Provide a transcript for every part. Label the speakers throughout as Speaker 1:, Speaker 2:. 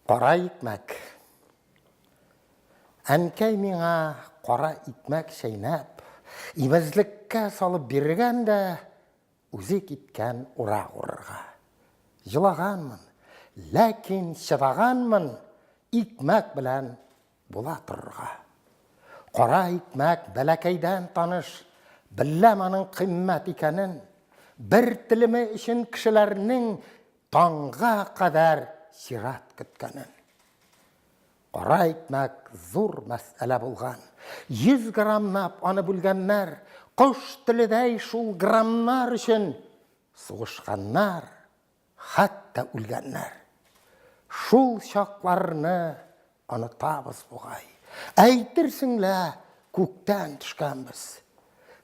Speaker 1: Кара икмәк. Әнкәй миңа кара икмәк чәйнәп, имезлеккә салып биргән дә, үзе киткән урак урырга. Җылаганмын, ләкин чыдаганмын икмәк белән була торырга. Кара икмәк бәләкәйдән таныш, беләм аның кыйммәт икәнен. Бер телеме өчен кешеләрнең таңга кадәр чират көткәнен. Кара икмәк зур мәсьәлә булган. 100 граммлап аны бүлгәннәр, кош теледәй шул граммнар өчен сугышканнар, хәтта үлгәннәр. Шул чакларны онытабыз бугай. Әйтерсең лә, күктән төшкәнбез.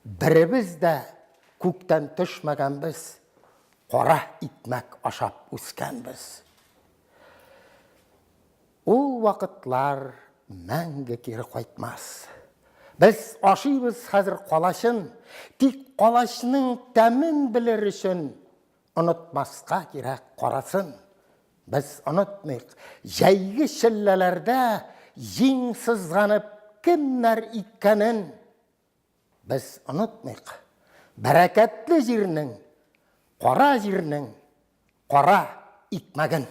Speaker 1: Беребез дә күктән төшмәгәнбез, кара икмәк ашап үскәнбез. Ул вакытлар мәңге кире кайтмас. Без ашыйбыз хәзер калачын, тик калачның тәмен белер өчен онытмаска кирәк карасын. Без онытмыйк, җәйге челләләрдә җиң сызганып кемнәр иккәнен. Без онытмыйк, бәрәкәтле җирнең, кара җирнең кара икмәген.